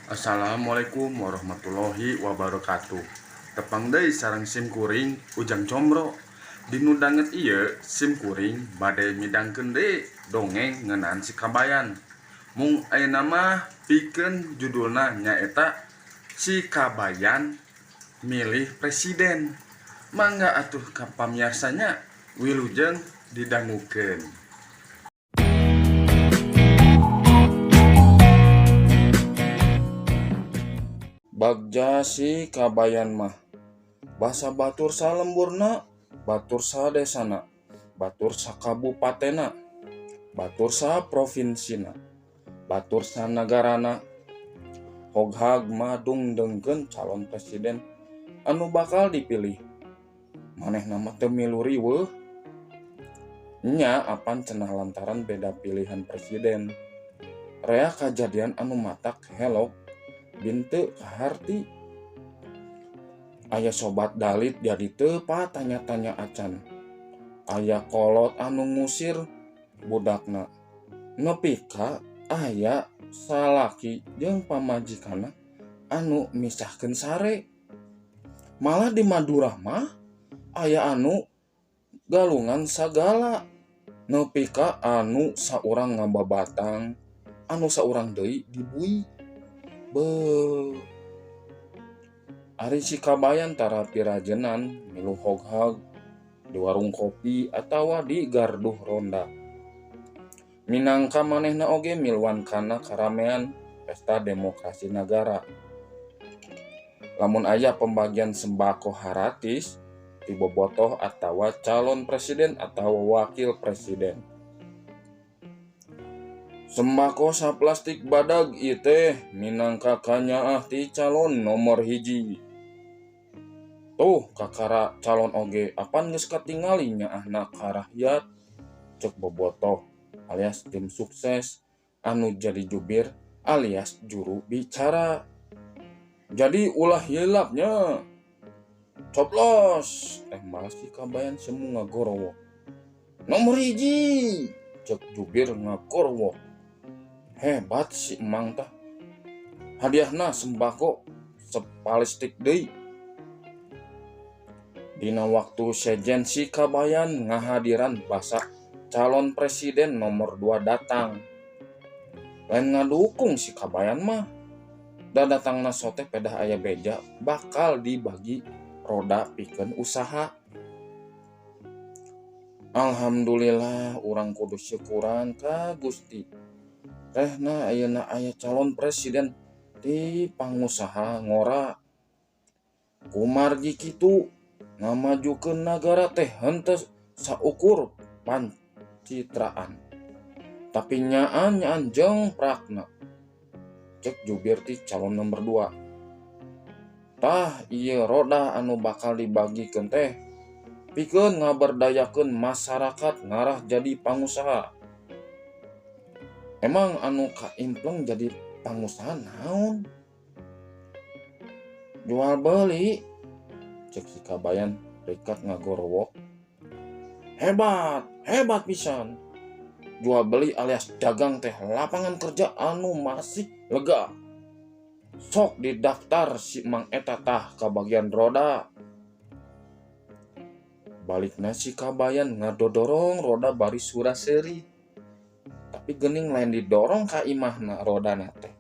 Assalamualaikum warahmatullahi wabarakatuh. Tepang deui sareng sim kuring Ujang Combro. Dinu danget ieu sim kuring bade midangkeun deui dongeng ngeunaan si Kabayan. Mung ayeuna mah pikeun judulna nyaeta Si Kabayan Milih Presiden. Mangga atuh ka pamiarsa nya wilujeng didangukeun. Bagja si Kabayan mah basa batur salemburna, batur sadesana, batur sakabupatena, batur saprovinsina, batur sanagarana. Hoghag madungdengkeun calon presiden anu bakal dipilih. Manehna mah teu milu riweuh. Nya apan cenah lantaran beda pilihan presiden. Rea kajadian anu matak helok bin teu kaharti. Aya sobat dalit jadi teu patanya-tanya acan. Aya kolot anu ngusir budakna. Nepi ka aya salaki jeung pamajikanna anu misahkeun sare. Malah di Madura mah aya anu galungan sagala. Nepi ka anu saurang ngababatang, anu saurang deui dibui. Beuh. Ari si Kabayan tara pirajenan milu hoghag di warung kopi atawa di garduh ronda. Minangka manehna oge miluan kana karamean pesta demokrasi nagara. Lamun aya pembagian sembako haratis ti bobotoh atawa calon presiden atawa wakil presiden. Sembako saplastik badag ieu teh minangka kanyaah ti calon nomor hiji. Tuh kakara calon oge apan geus katingali nyaahna ka rakyat ceuk bobotoh alias tim sukses anu jadi jubir alias juru bicara. Jadi ulah hilap nya. Coblos teh malah si Kabayan semu ngagorowok. Nomor hiji ceuk jubir ngagorowok. Hebat si emang tah. Hadiahna sembako sepalistik deui. Dina waktu sejen si Kabayan ngahadiran basa calon presiden nomor 2 datang. Lain ngadukung si Kabayan mah. Da datangna sote pedah aya beja bakal dibagi roda pikeun usaha. Alhamdulillah urang kudu syukuran ka Gusti. Tehna ayeuna aya calon presiden ti pangusaha ngora. Kumargi kitu ngamajukeun nagara teh henteu saukur pancitraan. Tapi nyaan-nyaan jeung prakna. Cek jubir ti calon nomor 2. Tah ieu roda anu bakal dibagikeun teh pikeun ngaberdayakeun masyarakat ngarah jadi pangusaha. Emang anu kaimpleng jadi pangusaha naon? Jual beli cek si Kabayan rikat ngagorowok. Hebat, hebat pisan. Jual beli alias dagang teh lapangan kerja anu masih lega. Sok didaftar si Mang eta tah ka bagian roda. Balikna si Kabayan ngadodorong roda bari sura-seuri. Tapi geuning lain didorong ka imahna rodana teh.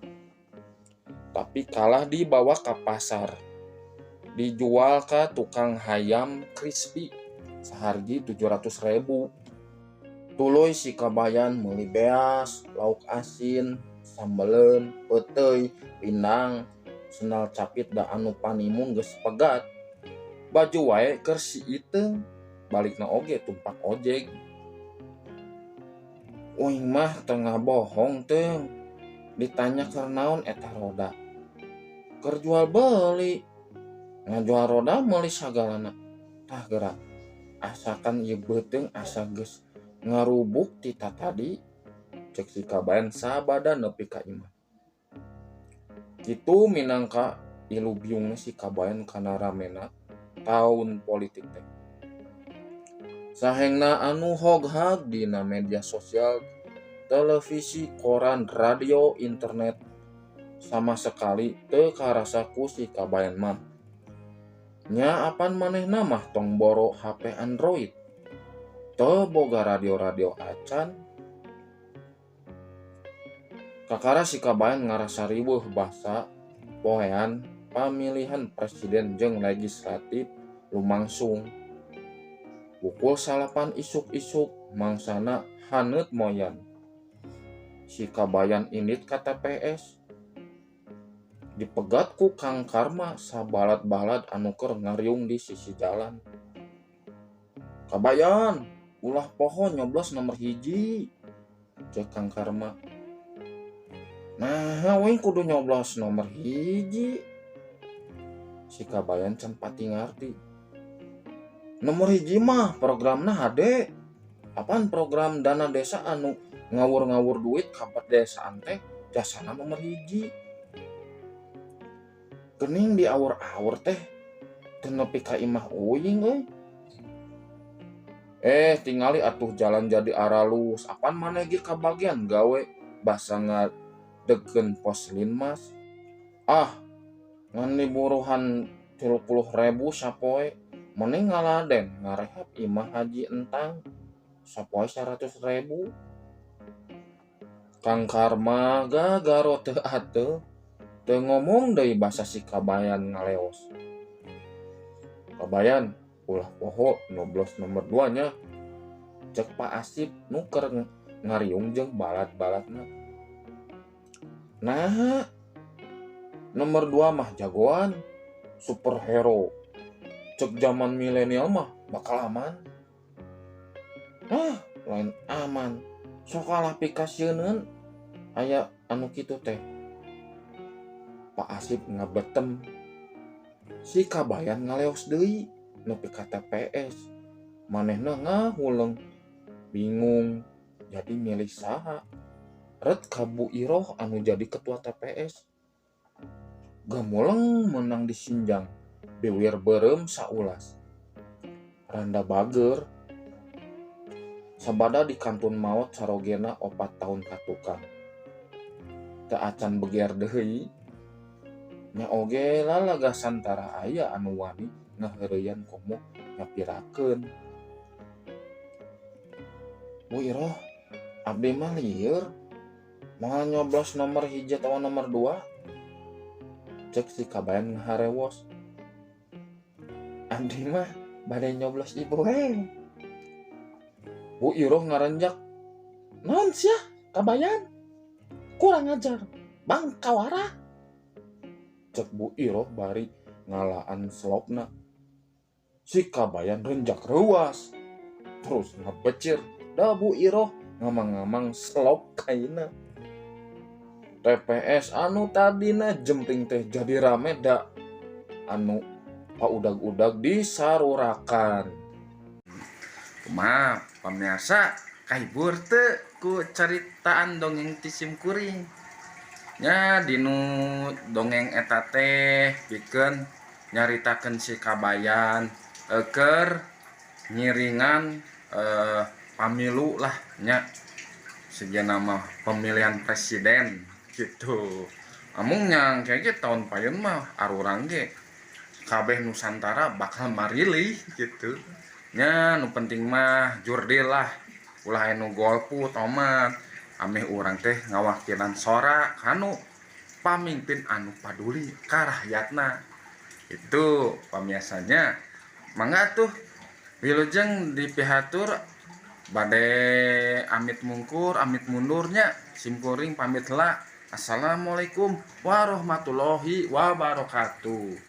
Tapi kalah dibawa ka pasar. Dijual ka tukang hayam crispy sahargi 700.000. Tuluy si Kabayan meuli beas, lauk asin, sambeleun, peuteuy, pindang, sendal capit da anu panimun geus pegat. Baju wae keur si Iteung, balikna oge tumpak ojek. Uing mah tengah bohong teung. Ditanya keur naon eta roda. Keur jual beli. Ngajual roda meuli sagalana. Tah geura. Asakan ieu beuteung asa geus ngarubuk ti tatadi. Cek si Kabayan sabada nepi ka imah. Kitu minangka ilu biungna si Kabayan kana ramena taun politik teh. Sahengna anu hoghag dina media sosial, televisi, koran, radio, internet. Sama sekali teu karasa ku si Kabayan mah. Nya apan manehna mah tong boro HP Android. Teu boga radio-radio acan. Kakara si Kabayan ngarasa riweuh basa poean pamilihan presiden jeung legislatif lumangsung. Pukul 9 isuk-isuk mangsana haneut moyan. Si Kabayan indit ka TPS. Dipegat ku Kang Karma sabalad-balad anu keur ngariung di sisi jalan. "Kabayan, ulah poho nyoblos nomor 1," cek Kang Karma. "Naha we kudu nyoblos nomor 1?" Si Kabayan can pati ngarti. "Nomor 1 mah programna hade. Apan program dana desa anu ngawur-ngawur duit ka pedesaan teh jasana nomor 1." "Geuning diawur-awur teh teu nepi ka imah uing euy." "Eh, tingali atuh jalan jadi aralus. Apan maneh ge kabagian gawe basa ngadegkeun pos linmas." "Ah, ngan diburuhan 30.000 sapoe. Mending ngaladen ngarehab imah Haji Entang sapoe 100.000." Kang Karma gagaro teu ateu. Teu ngomong deui basa si Kabayan ngaleos. "Kabayan, ulah poho nyoblos nomor 2 nya," cek Pak Asip nu keur ngariung jeung balad-baladna. "Naha?" "Nomor 2 mah jagoan, superhero. Cek zaman milenial mah bakal aman." "Ah, lain aman. Sok kalah pikasieuneun aya anu kitu teh." Pak Asip ngabetem. Si Kabayan ngaleos deui nepi ka TPS. Manehna ngahuleng, bingung jadi milih saha. Ret ka Bu Iroh anu jadi ketua TPS. Gemuleng meunang disinjang, biwir beureum saulas. Randa bager. Sabada dikantun maot carogena 4 tahun ka tukang. Teu acan beger deui. Nya oge lalagasan tara aya anu wani ngaheureuyan komo nyapirakeun. "Bu Iroh, abdi mah lieur. Moal nyoblos nomor 1 atawa nomor 2," cek si Kabayan ngaharewos. "Abdi mah bade nyoblos ibu we." Bu Iroh ngarenjak. "Naon sia, Kabayan? Kurang ajar, bangkawara," cek Bu Iroh bari ngalaan selopna. Si Kabayan renjak reuas. Terus ngebecir da Bu Iroh ngamang-ngamang selop kaina. TPS anu tadina jempling teh jadi rame da anu paudag-udag disarurakan. Kumaha pamirsa, kahibur teu ku caritaan dongeng ti sim kuring? Nya dinu dongeng eta teh pikeun nyaritakeun si Kabayan keur ngiringan pamilu lah nya, sigana mah pemilihan presiden gitu. Amung nyang kayak tahun payun mah arurang ge kabeh Nusantara bakal marilih gitu nya. Nu penting mah jurdil lah, ulah anu golput omat, ameh urang teh ngawakilan sora kanu pamimpin anu paduli ka rakyatna. Itu pamiarsanya. Mangga tuh, wilujeng dipihatur. Bade amit mungkur amit mundurnya, simkuring pamit lah. Assalamualaikum warahmatullahi wabarakatuh.